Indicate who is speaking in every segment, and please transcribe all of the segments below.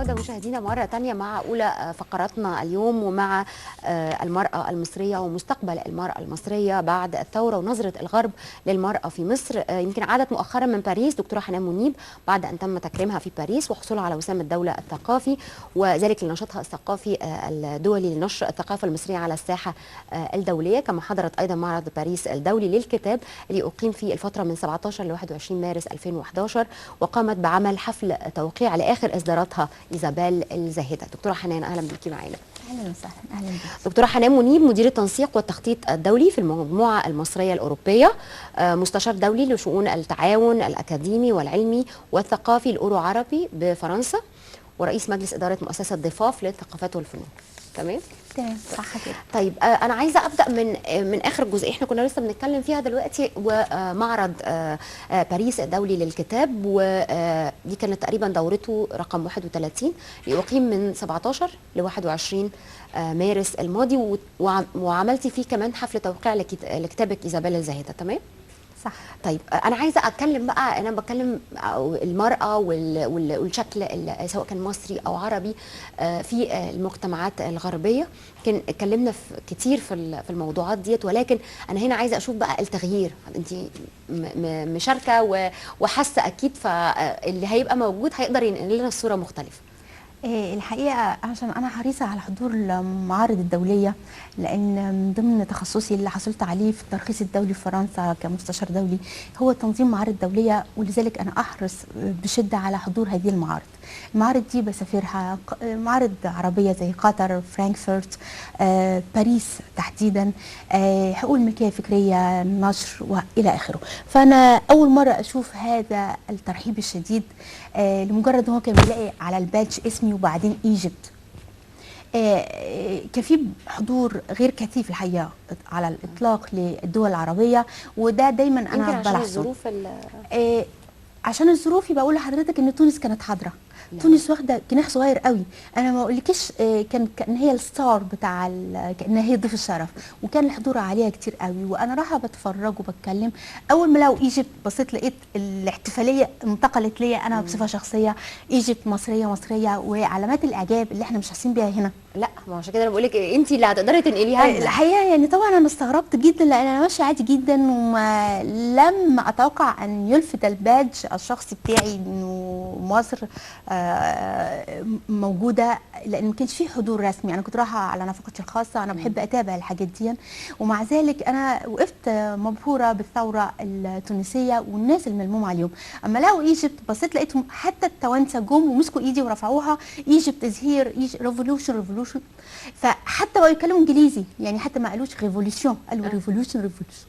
Speaker 1: بالعودة مشاهدينا مرة تانية مع أولى فقراتنا اليوم، ومع المرأة المصرية ومستقبل المرأة المصرية بعد الثورة ونظرة الغرب للمرأة في مصر. يمكن عادت مؤخرا من باريس دكتورة حنان منيب بعد أن تم تكريمها في باريس وحصولها على وسام الدولة الثقافي، وذلك لنشاطها الثقافي الدولي لنشر الثقافة المصرية على الساحة الدولية. كما حضرت أيضا معرض باريس الدولي للكتاب اللي أقيم في الفترة من 17 ل 21 مارس 2011، وقامت بعمل حفل توقيع لآخر إصداراتها إيزابيل الزاهدة. دكتورة حنان أهلا بيكي معانا.
Speaker 2: أهلا وسهلا. أهلا بيك.
Speaker 1: دكتورة حنان منيب مدير التنسيق والتخطيط الدولي في المجموعة المصرية الأوروبية، مستشار دولي لشؤون التعاون الأكاديمي والعلمي والثقافي الأورو عربي بفرنسا، ورئيس مجلس إدارة مؤسسة ضفاف للثقافات والفنون. تمام؟
Speaker 2: تمام صح كده.
Speaker 1: طيب انا عايزه ابدا من اخر جزئية احنا كنا لسه بنتكلم فيها دلوقتي، ومعرض باريس الدولي للكتاب، ودي كانت تقريبا دورته رقم 31 اللي اقيم من 17 ل 21 مارس الماضي، وعملتي فيه كمان حفل توقيع لكتابك إيزابيل الزاهدة. تمام؟
Speaker 2: صح.
Speaker 1: طيب انا عايزه اتكلم بقى، انا بتكلم المراة والشكل سواء كان مصري او عربي في المجتمعات الغربية. كان اتكلمنا كتير في الموضوعات ديت، ولكن انا هنا عايزه اشوف بقى التغيير. انت مشاركة وحاسه اكيد، فاللي هيبقى موجود هيقدر ينقل لنا الصورة مختلفة.
Speaker 2: الحقيقة عشان أنا حريصة على حضور المعارض الدولية، لأن من ضمن تخصصي اللي حصلت عليه في الترخيص الدولي في فرنسا كمستشار دولي هو تنظيم معارض دولية، ولذلك أنا أحرص بشدة على حضور هذه المعارض. المعارض دي بسافرها، معارض عربية زي قطر، فرانكفورت، باريس تحديدا، حقوق الملكية الفكرية، النشر وإلى آخره. فأنا أول مرة أشوف هذا الترحيب الشديد، لمجرد هو كان بيلاقي على ال badge اسمي وبعدين Egypt. كان في حضور غير كثيف الحقيقة على الاطلاق للدول العربية، وده دايما انا بلاحظه.
Speaker 1: الظروف
Speaker 2: عشان الظروف، يبقى اقول لحضرتك ان تونس كانت حاضره. تونس واخده جناح صغير قوي، انا ما اقولكيش، كان هي ال star بتاع، كانها هي ضيف الشرف، وكان الحضور عليها كتير قوي. وانا رايحة بتفرج وبتكلم، اول ما لقوا Egypt بصيت لقيت الاحتفالية انتقلت ليا انا بصفة شخصية. Egypt مصرية مصرية، وعلامات الاعجاب اللي احنا مش حاسين بيها هنا.
Speaker 1: لا ما عشان كده انا بقول لك انت اللي هتقدري تنقليها لنا.
Speaker 2: الحقيقة يعني طبعا انا استغربت جدا، لان انا ماشية عادي جدا، وما لم اتوقع ان يلفت ال badge الشخصي بتاعي انه مصر موجودة، لان ما كانش في حضور رسمي. انا كنت رايحة على نفقتي الخاصة، انا بحب اتابع الحاجات دي، ومع ذلك انا وقفت مبهوره بالثورة التونسية والناس الملمومه عليهم. اما لقوا Egypt بصيت لقيتهم حتى التوانسة جم ومسكوا ايدي ورفعوها، Egypt is here، revolution revolution. فحتى بقوا يتكلموا انجليزي، يعني حتى ما قالوش révolution، قالوا revolution revolution.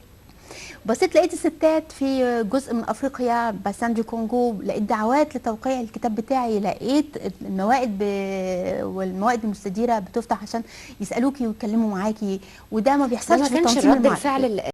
Speaker 2: بصيت لقيت الستات في جزء من افريقيا، bassin du Congo، لقيت دعوات لتوقيع الكتاب بتاعي، لقيت الموائد والموائد المستديرة بتفتح عشان يسالوكي ويتكلموا معاكي، وده ما بيحصلش في
Speaker 1: تنظيم. ما كانش رد الفعل